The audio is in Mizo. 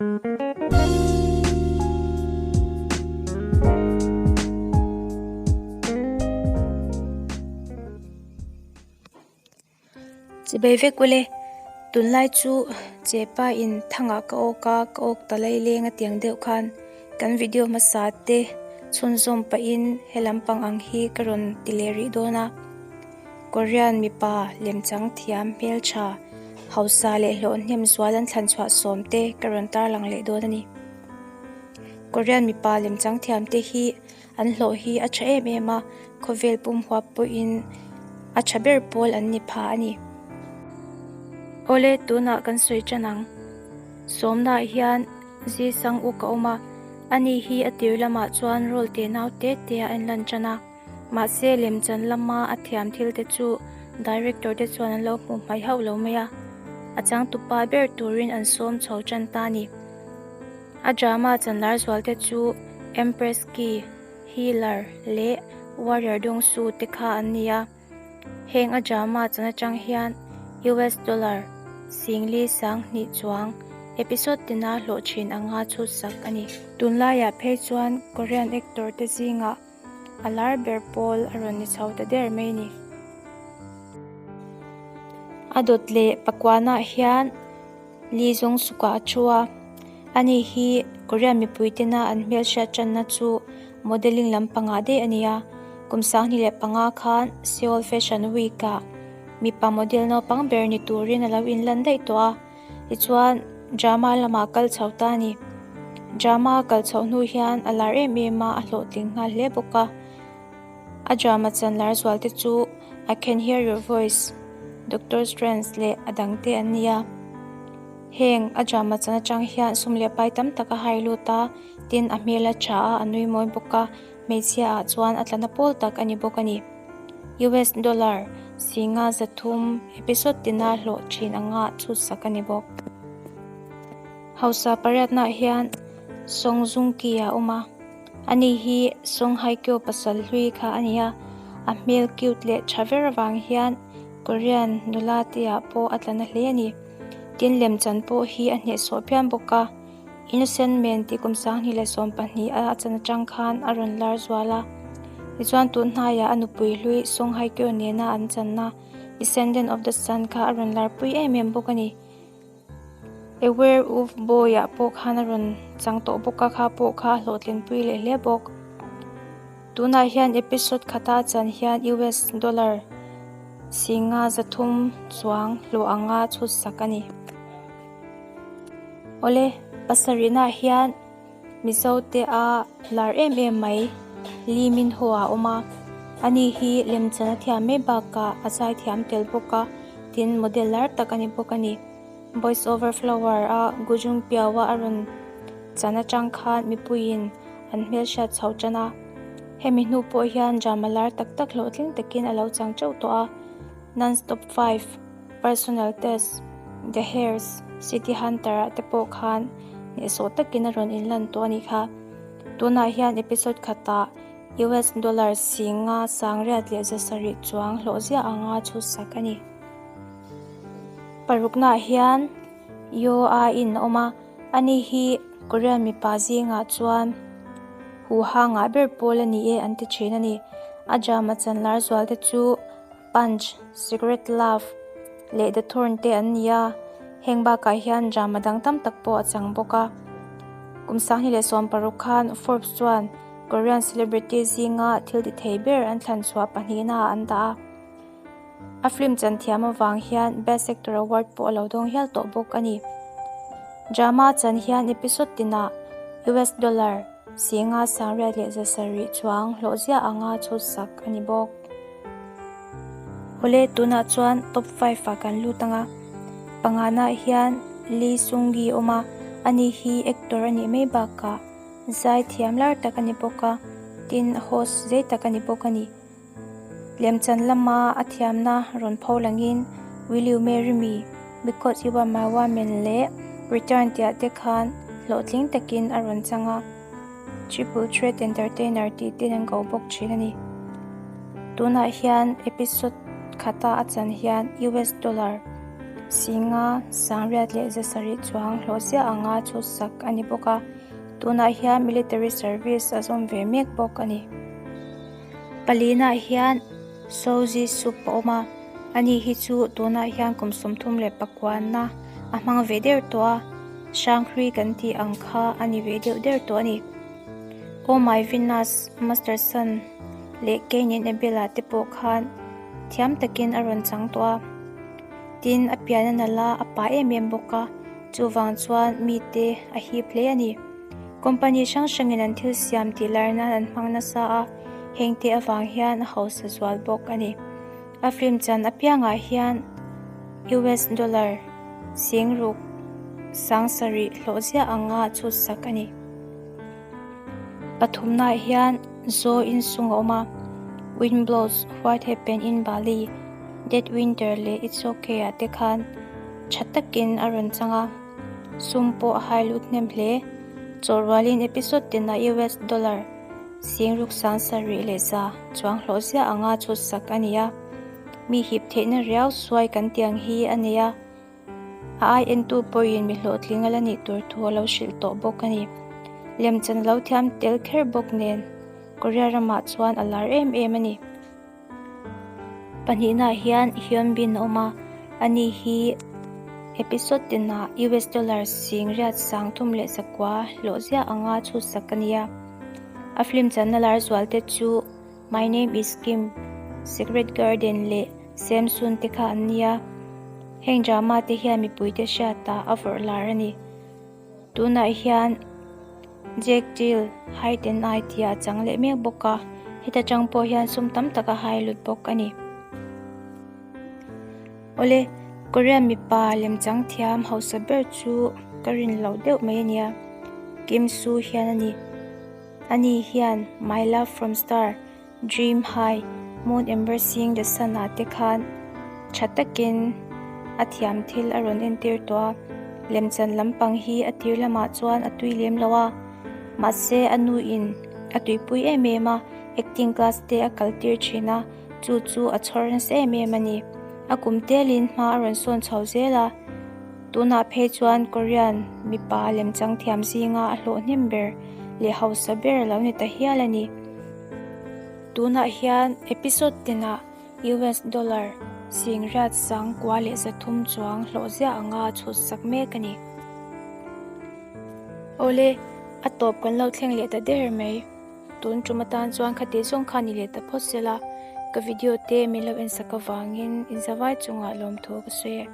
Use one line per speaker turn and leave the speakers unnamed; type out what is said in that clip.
Chibei vek ule, tunlai chu chepa in thangah ka awk a, ka awk ta laileng a tiang deuh khan kan video hmasa te chhunzawm pahin he lampang ang hi ka rawn ti leh rih dawn a. Korean mipa lemchang thiam hmeltha hausa leh hlawhhnem zual an thlan chhuah sawm te ka rawn tarlang leh dawn a ni. Korean mipa lemchang thiam te hi an hlawh hi a tha em em a, khawvel pum huap pawhin a tha ber pawl an ni pha a ni. Awle tunah kan sawi tan ang. Sawmnaah hian Zi Sang Uk a awm a, ani hi a tir lamah chuan role te nau te te a enlan tan a. Mahse lemchan lama a thiam thil te chu director te chuan an lo hmuh hmaih hauh lo mai a, a changtupa ber turin an sawm chho tan ta a ni. A drama chanlar zual te chu Empress Ki, Healer leh Warrior Dongsu te kha an ni a. Heng a drama chan atang hian US dollar singli 2000 chuang episode tina hlawh thin anga chhutsak a ni. Tunlaiah phei chuan Korean actor te zingah A lar ber pawl a rawn ni chho ta der mai ni. A dawt leh pakuanah hian Lee Jong Suk-a a thu a. Ani hi Korean mipui tena an hmelhriat tanna chu modelling lampangah daih a ni a. Kum 2005 khan Seoul Fashion Week-ah mipa model naupang ber ni turin a lo inlan daih tawh a. Tichuan, drama lamah kal chho ta a ni. Drama a kal chhoh hnu hian a lar em em a, a hlawhtling nghal hle bawk a. A drama chan lar zual te chu I Can Hear Your Voice, Doctor Strange leh a dang te an ni a. Heng a drama chan atang hian sum leh pai tam tak a hai lut a, tin a hmel a tha a, a nui mawi bawk a, hmeichhia ah chuan a tlana pawl tak a ni bawk a ni. US dollar 300 episode tina hlawh thin anga chhut sak a ni bawk. Hausa pariatnaah hian Song Joong Ki a awm a, ani hi Song Hye Kyo pasal hlui kha a ni a, a hmel cute leh tha ber avang hian Korean nula te ah pawh a tla na hle a ni. Tin lemchan pawh hi a hnehsawh phian bawk a. Innocent Man tih kum 2012 a chan atang khan a rawn lar zual a. Tichuan tun hnaiah a nupui hlui Song Hye Kyo nena an channa Descendant of the Sun kha a rawn larpui em em bawk a ni. A Werewolf Boy ah pawh khan a rawn chang tawh bawk a, kha pawh kha a hlawhtlinpui leh hle bawk. Tunah hian episode khata a chan hian US dollar 5,300 chuang hlawh anga chhut sak a ni. Awle, pasarihnaah hian Mizo te a lar em em mai, Lee Min Ho a awm a. Ani hi lemchan a thiam mai bakah a zai thiam tel bawk a, tin model lar tak a ni bawk a ni. Boys Over Flower a Gu Jung Pyo a a rawn chan atang khan mipuiin an hmelhriat chho tan a. Hemi hnu pawh hian drama lar tak tak hlawhtling takin a lo chang teuh tawh a, Non-Stop 5. Personal Test, The Hairs, City Hunter ah te pawh khan hnehsawh takin a rawn inlan tawh a nih kha. Tunah hian episode khatah US dollar 5,870 chuang hlawh ziah anga chhut sak a ni. Paruknaah hian Yo A In a awm a, ani hi Korean mipa zingah chuan huha ngah ber pawl a ni e an ti thin a ni. A drama chan lar zual te chu Punch, Secret Love leh The Thorn te an ni a, heng bakah hian drama dang tam tak pawh a chang bawk a. Kum 2016 khan Forbes chuan Korean celebrity zinga thil ti thei ber an thlan chhuah pahnihna ah an dah a. A film chan thiam avang hian Best Actor Award pawh a lo dawng hial tawh bawk a ni. Drama chan hian episode tinah US dollar 5,870 chuang hlawh ziah anga chhut sak a ni bawk. Awle tunah chuan top 5 ah kan lut anga pangana hian Lee Seung Gi awm a, ani hi actor a nih mai bakah zai thiam lar tak a ni bawk a, tin host zei tak a ni bawk a ni. Lemchan lama a thiamna rawn pho langin Will You Marry Me, Because You Are My Woman leh Return tih ah te khan hlawhtling takin a rawn chang a. Triple Threat Entertainer tih ten an ko bawk thin a ni. Tunah hian episode khata a chan hian US dollar. Singa sangriat leh zasarih chuang hlawh ziah anga chhutsak a ni bawk a, tunah hian military service a zawm ve mek bawk a ni. Palinaah hian Soji Sup a awm a, ani hi chu tunah hian kum 34 na a hmang ve der tawh a, Hranghlui kan tih ang kha a ni ve deuh der tawh a ni. Oh My Venus, Master Sun leh Cain and Abel ah te pawh khan thiam takin a rawn chang tawh a. Tin, a pian a nalh a, a pa em em bawk a, chuvang chuan mite a hip hle a ni. Company hrang hrangin an thil siam tih lar nan an hmang nasa a, hengte avang hian a hausa zual bawk a ni. A film chan apiangah hian US dollar singruk sangsarih hlawh ziah anga chhutsak a ni. Pathumnaah hian Zo insung a awm a, Wind Blows, What Happened in Bali, Dead Winter leh It's Ok ah te khan tha takin a rawn chang a, sum pawh a hai lut hnem hle. Chawhrualin episode tinah US dollar singruk 70 leh za chuang hlawh ziah anga chhutsak a ni a, mi hip theihna riau suai kan tiang hi a nei a. A ai entu pawhin mi hlawhtling a la nih tur thu a lo hrilh tawh bawk a ni. Lemchan a lo thiam tel kher bawk nen Korea ramah chuan a lar em em a ni. Pahnihnaah hian Hyun Bin a awm a, ani hi episode tinah US dollar singriat 39 hlawh ziah anga chhutsak a ni a. A film channa lar zualte chu My Name Is Kim, Secret Garden leh Sam Soon te kha an nia. Heng drama te hian mipuite hriatah a vawrh lar a ni. Tunah hian Jack Jill, Hide and I tih a chang leh mek bawk a, heta tang pawh hian sum tam tak a hai lut bawk a ni. Awle, Korean mipa lemchang thiam hausa ber chu ka rin loh deuh mai a nia. Kim Soo hian a ni. Ani hian My Love From Star, Dream High, Moon Embracing the Sun ah te khan tha takin a thiam thil a rawn entir tawh a, lemchan lampang hi a tir lamah chuan a tui lem lo a, mahse a nu in a tuipui em em a, acting class te a kal tir thin a, chu chu a chhawr nasa em em a ni. A kum telin hma a rawn sawn chho zel a. Tunah phei chuan Korean mipa lemchang thiam zinga a hlawh hnem ber leh hausa ber a lo ni ta hial a ni. Tunah hian episode tinah US dollar singriat 9300 chuang hlawh ziah anga chhut sak mek a ni. Awle, a tawp kan lo thleng leh ta der mai. Tun tum atan chuan khati zawng kha ni leh ta phawt sela, ka video te min lo ensak avangin inzavai chungah lawmthu ka sawi e.